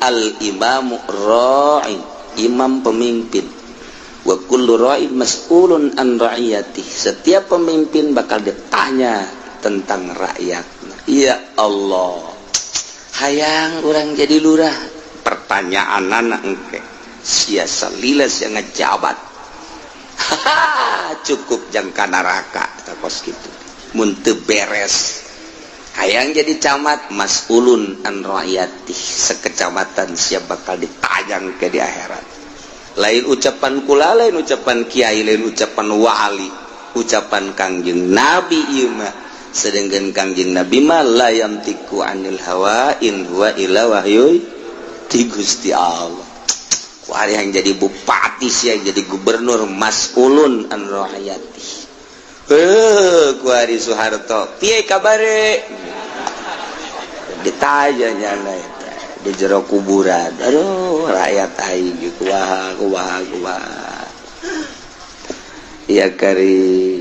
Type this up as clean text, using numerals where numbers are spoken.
Al imamu ra'in, imam pemimpin. Wa kullu ra'in mas'ulun an ra'iyati, setiap pemimpin bakal ditanya tentang rakyat. Ya Allah, hayang urang jadi lurah, pertanyaan anak engke sia salila sia ngejabat. Haha, cukup jangka neraka kos gitu mun teu beres. Hayang jadi camat, mas'ulun an ra'iyati, sekecamatan siap bakal ditanya ke di akhirat. Lain ucapan kula, lain ucapan kiai, lain ucapan wali, ucapan Kangjeng Nabi ieu mah. Sedangkan Kangjeng Nabi mah la yantiqu anil hawa in huwa illa wahyu ti Gusti Allah. Kuari yang jadi bupati sih, yang jadi gubernur, mas'ulun an ra'iyati. Eh, kuari Soeharto piye kabare, ditanya nyana eta di jero kuburan. Aduh, rakyat aing kumaha, kumaha, kumaha ya kari.